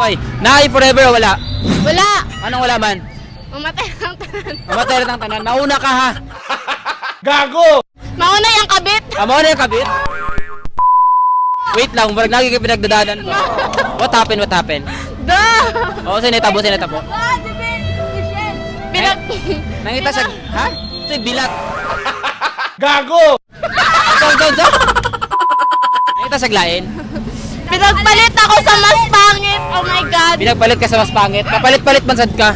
Okay, naay forever o wala? Wala! Anong wala man? Mamatay ang tanan. Mamatay rin ang tanan. Mauna ka ha. Gago! Mauna yung kabit. Ah, mauna yung kabit. Wait lang, murag lagi kayo pinagdadaanan ko. What happened? What happened? Da! Oo, sinetabo, sinetabo. Pinag... Nangita siya, ha? Ito yung bilat. Gago! So, so, so. Nangita siya glain. Pinagpalit ako sa mas pangit. Oh my God. Pinagpalit ka sa mas pangit. Kapalit-palit man sad ka.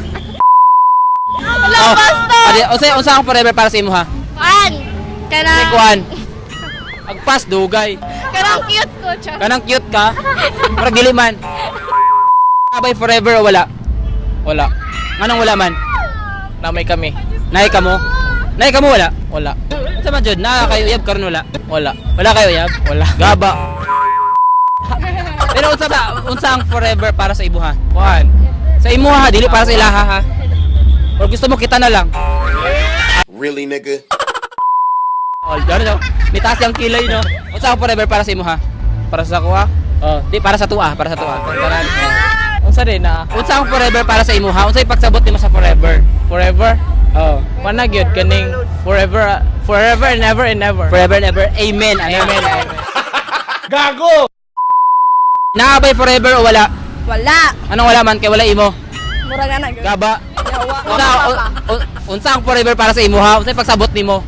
Wala, Oh. basta. Adi, unsa unsa ang forever para sa imo ha? Kuan. Kasi Kanang... kuan. Agpas dugay. Kanang cute ko. Char. Kanang cute ka. Murag dili man. Abay forever o wala? Wala. Nganong wala man? Namay kami. Nay ka mo? Nay ka mo wala? Wala. Unsa man jud? Naa kayo uyab karon wala? Wala. Wala kayo uyab? Wala. Gaba. Pero unsa ba unsa ang forever para sa imuha? Kuan. Sa imuha dili para sa ilaha ha. Or gusto mo kita na lang? Really, nigga? All ano no? May taas yung kilay no. Unsa ang forever para sa imuha? Para sa kuha. Oh, di para sa tuwa, para sa tuwa. Tanan. Unsa din na Unsa ang forever para sa imuha? Unsa ipagsabot nimo sa forever? forever. Oh. Pana gyud kaning forever, forever and ever and ever. Forever and ever. Amen. Ano? Amen. Amen. Gago! Naabay forever o wala? Wala. Anong wala man kay wala imo? Mura nga na. Gaba. Unsa unsa ang forever para sa imuha? Unsa ipagsabot nimo?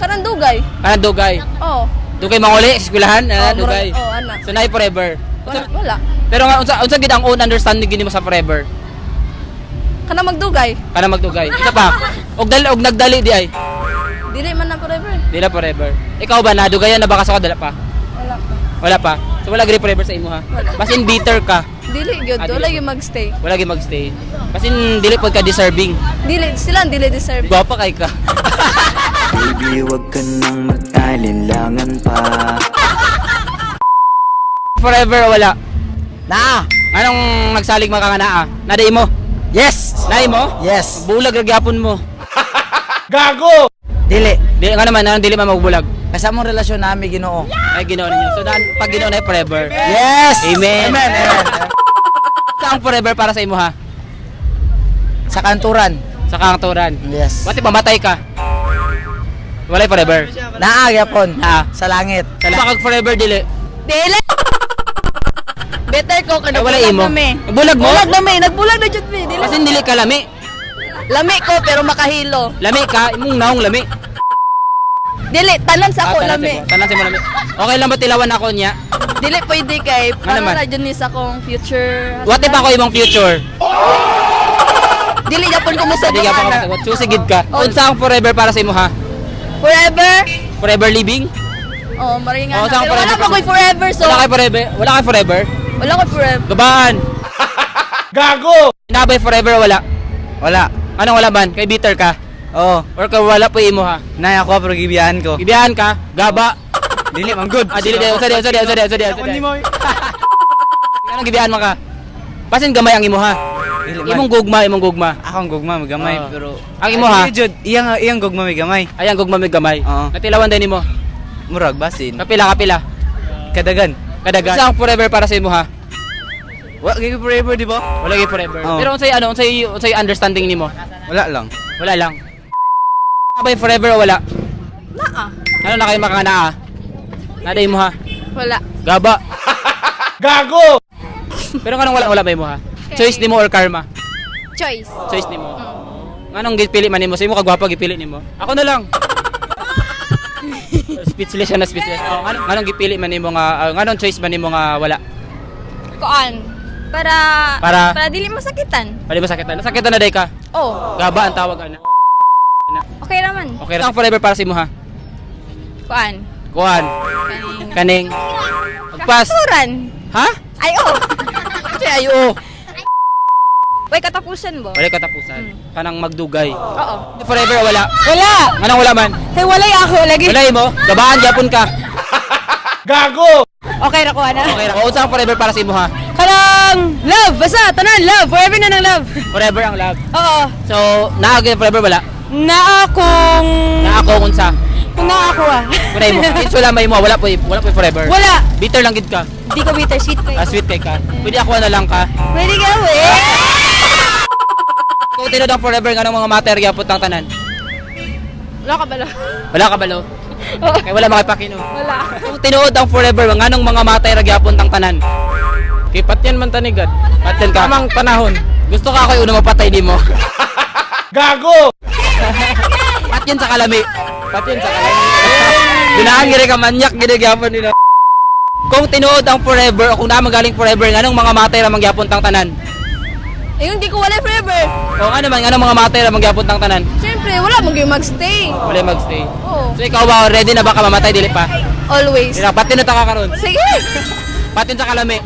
Kanang dugay. Kanang dugay. Oh. Dugay manguli sa eskwelahan, ah, Oh, murag- dugay. oh, ana. So naay forever. Wala. Wala. Pero nga unsa unsa gid ang own understanding gid nimo sa forever? Kanang magdugay. Kanang magdugay. Isa pa. Og dali og nagdali di ay. Dili man na forever. Di na forever. Ikaw ba nadugayan na ba ka sa kadala pa? Wala pa. Wala pa. So wala gid forever sa imo ha. Wala. Basin bitter ka. Dili gyud. Ah, dili. Wala gyud magstay. Wala gid magstay. Basin dili pod ka deserving. Dili sila ang dili deserve. Gwapa kay ka. Baby, wag ka nang mag-alinlangan pa. Forever o wala? Naa! Anong nagsalig mo ka nga naa? Naday mo? Yes! Naay mo? Yes! Bulag ra gyapon mo. Gago! Dili. Dili nga naman anong dili man magbulag. Kasi among relasyon nami Ginoo. Ay Ginoo ninyo. So daan pag Ginoo na forever. Yes! Amen. Amen. Amen. Sa ang forever para sa imo ha? Sa kanturan. Sa kangturan. Yes. What if mamatay ka? Walay forever. Naa gyapon. Naa. Sa langit. Sa kag forever dili. Dili. Better ko Ay, wala imo. Bulag mo? Bulag na mi, nagbulag na jud mi. Dili. Kasi dili ka lami. Lami ko pero makahilo. Lami ka, imong naong lami. Dili tanan sa ako Ah, tanan lami. sa mo. Tanan sa mo lami. Okay lang ba tilawan ako niya? Dili pwede kay para naman? na jud ni sa akong future. What if ako imong future? Dili japon ko Hindi ka pa mosugot. masagot. Susigid ka. Oh. Unsa ang forever para sa imo ha? Forever. Forever living? Oh, mari nga. Oh, na. saan Pero wala forever pa ko'y forever so. Wala kay forever? Wala kay forever? Wala ko'y forever. Gabaan. Gago! Nabay forever o wala? Wala. Anong wala man? Kay bitter ka? Oo. Or ka wala po imo ha? Nay ako pero gibiyahan ko. Gibiyahan ka? Gaba. Dili man good. Ah, dili dili unsa di unsa di unsa di unsa di unsa di. Anong gibiyahan man ka? Basin gamay ang imo ha. Dili man. Imong gugma, imong gugma. Akong gugma magamay Oo. pero Ang imo, ha? Dili jud iyang iyang gugma may gamay. Ay ang gugma may gamay. Oo. Natilawan din nimo. Murag basin. Kapila kapila. Kadagan. Kadagan. Unsa ang forever para sa imo ha? Wa gyud forever di ba? Wala gyud forever. Oo. Pero unsay ano, unsay unsay understanding nimo? Wala lang. Wala lang. Abay forever o wala? Naa. Ano na kayo makanaa? Naday mo ha? Wala. Gaba. Gago! Pero kanong wala wala ba imo ha? Choice nimo or karma? Choice. Choice nimo. Nganong gipili man nimo? Sa imo kagwapa gipili nimo? Ako na lang. Speechless siya na speechless. Oh, nganong, nganong gipili man nimo nga nganong choice man nimo nga wala? Kuan. Para Para- dili masakitan. Pwede ba sakitan? Nasakitan na day ka. Oh, Gaba ang tawag ana. okay naman. Okay ra. Ang forever para sa imo ha. Kuan. Kuan. Kaning. Pagpas. Turan. Ha? Ay oh. Kasi ay oo. Way katapusan ba? Wala katapusan. Kanang magdugay. Oo. Forever wala. Wala. Nganong wala man? Hey, walay ako lagi. Wala imo. Gabaan gyapon ka. Gago! Okay ra ko ana. Okay ra. O unsa ang forever para sa imo ha? Kanang love, basta tanan love, forever na ng love. Forever ang love. Oo. So, naa gyud forever wala. Naa kung Naa ko unsa. Kung naa ako ah. Kunay mo. Since wala may mo, wala po forever. Wala. Bitter lang gid ka. Di ko bitter, sweet kay. Ah, sweet kay ka. Pwede ako na lang ka. Pwede ka, we. Kung tinuod ang forever, nganong mga matay gyapon tang tanan? Wala ka balo? Wala ka balo? Kay wala makipakino. Wala. Kung tinuod ang forever, nganong mga matay ra gyapon tang tanan? Kay patyan man tanigad. Patyan ka. Tamang panahon. Gusto ka ako una mapatay nimo. Gago! Patyan sa kalami. Patyan sa kalami. Ginaan gid ka manyak gid gyapon nila. Kung tinuod ang forever o kung naa magaling forever, nganong mga matay ra mangyapon tang tanan? Eh, hindi ko wala forever. O ano man, nganong mga matay ra mangyapon tang tanan? Siyempre, wala mong yung magstay. Wala magstay. Oo. So ikaw ba ready na ba ka mamatay dili pa? Always. Dili pati na ta ka karon. Sige. Patin sa kalami.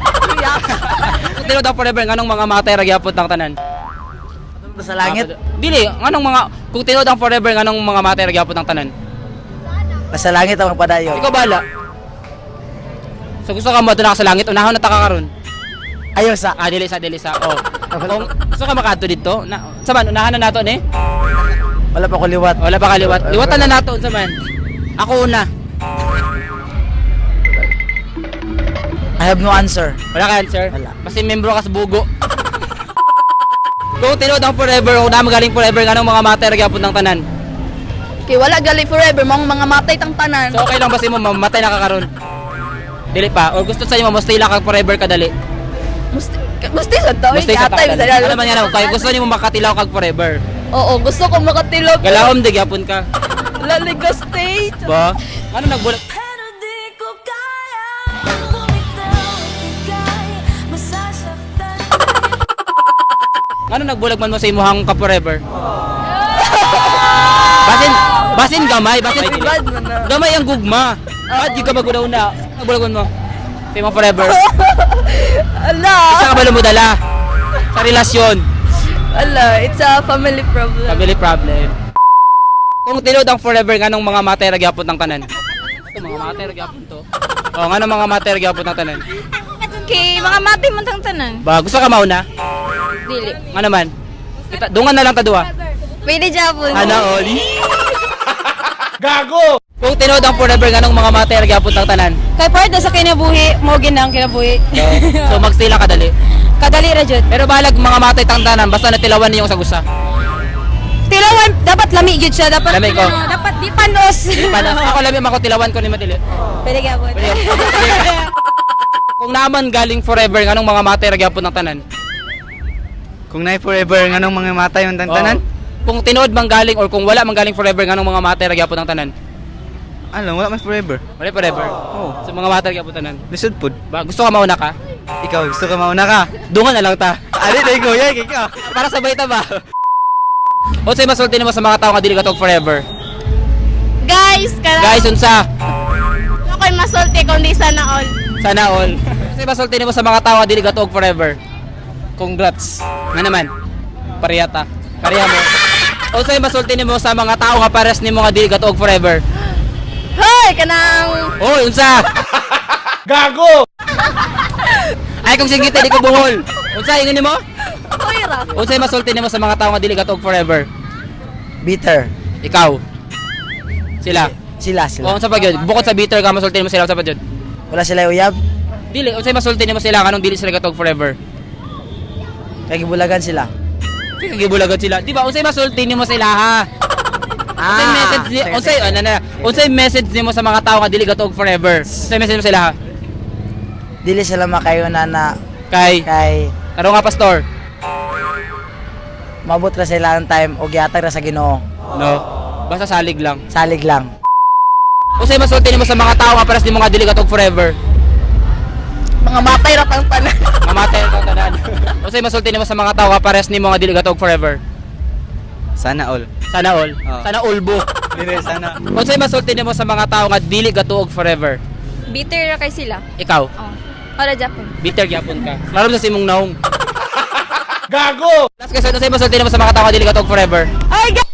Kung tinuod ang forever, nganong mga matay ra gyapon tang tanan? Sa langit? Dili, nganong mga kung tinuod ang forever, nganong mga matay ra gyapon tang tanan? Sa langit ang magpadayon. Ikaw bala. So gusto ka mo na ka sa langit, unahon na ta ka karon. Ayaw sa. Ah, dili sa, dili sa. Oh. Kung gusto ka makadto dito, na, sa man, unahan na nato ni. Wala pa ko liwat. Wala pa kaliwat. Liwatan na nato unsa man. Ako una. I have no answer. Wala ka answer? Wala. Basta membro ka sa bugo. Kung tinuod ang forever, kung na magaling forever, nganong mga matay ra gyapon ng tanan? Kay wala gali forever, mong mga matay tang tanan. So okay lang ba sa imo mamatay na ka karon? Dili pa. Or gusto sa imo mo stay lang ka forever kadali. Musti, musti sa to. Mo stay sa Atay, kadali. Ano man yan, kay gusto nimo makatilaw kag forever. Oo, gusto ko makatilog. Galahom di gyapon ka. Laligo stay. Ba? Ano nagbulat? Pero di ko kaya bumitaw. Ika'y masasaktan. Ano nagbulag man mo sa imuhang ka forever? Basin basin gamay, basin Bad man na. Gamay ang gugma. At di ka magudaw na. Nagbulag man mo. Sa imong forever. Ala. Isa ka ba lumudala? Sa relasyon. Ala, it's a family problem. Family problem. Kung tinuod ang forever, nganong mga matay ra gyapon ng tanan? Ito mga matay ra gyapon to. Oh, nganong mga matay ra gyapon ng tanan? Okay, mga matay man tang tanan. Ba, gusto ka mauna? Dili. Ngano man? Kita, dungan na lang ta duha. Pwede japon. Ana oli. Gago! Kung tinuod ang forever, nganong mga matay ra gyapon ng tanan? Kay part sa kinabuhi, mo ginang kinabuhi. So magstay lang kadali. Kadali ra jud. Pero balag mga matay tang tanan basta natilawan niyo sa gusa. Tilawan dapat lami jud siya, dapat Lami ko. ano, dapat di panos. Paano? Ako lami mako tilawan ko ni madili. Pwede gyapon. Kung naman galing forever, nganong mga matay ra gyapon ng tanan? Kung naay forever, nganong mga matay ang tanan? Oo. Kung tinuod man galing or kung wala man galing forever, nganong mga matay ra gyapon ng tanan? Ano, wala man forever. Wala forever. Oo. So mga matay ra gyapon tanan. Lisod pod. Ba, gusto ka mauna ka? Ikaw, gusto ka mauna ka? Dungan na lang ta. Ali, dahil ko, yan, ikaw. Para sabay ta ba? Unsay masulti nimo sa mga tao nga dili katog forever? Guys, kala Guys, unsa? ako'y masulti kundi sana all. Sana all. Unsay masulti nimo sa mga tao nga dili katog forever? Congrats. Nga naman? Pariyata. Pareha mo. Unsay masulti nimo sa mga tao nga pares nimo nga dili katuog forever? Hoy, kanang Oy, unsa? Gago! Ay kung singit di ko buhol. Unsa ingon nimo? hoy ra. Unsay masulti nimo sa mga tao nga dili katuog forever? Bitter. Ikaw. Sila. Sila, sila. O unsa pa gyud? Bukod sa bitter ka masulti nimo sila unsa pa gyud? Wala sila uyab. Dili, unsay masulti nimo sila kanong dili sila katuog forever? Kaya gibulagan sila. Sige, gibulagan sila. Di ba unsay masulti nimo sila ha? Unsay message ni sige, unsay sige. ano na, unsay message nimo sa mga tao nga dili katuog forever? Unsay message mo sila ha? Dili sila makayo na na Kay kay Karon nga pastor. mabot ra sila ang time o gihatag ra sa Ginoo. No. Basta salig lang. Salig lang. Unsay masulti nimo sa mga tao nga pares nimo nga dili katuog forever? Mga matay ra tang tanan. Mamatay ang tanan. Unsay masulti nimo sa mga tao nga pares nimo nga dili katuog forever? Sana all. Sana all. Oo. Sana ulbo. Dili sana. Unsay masulti nimo sa mga tao nga dili katuog forever? Bitter ra kay sila. Ikaw, Oh. Wala japon. bitter gyapon ka. Klaro sa simong naong. Gago! Last question, unsay masulti nimo sa mga tao nga dili katuog forever? Ay, guys!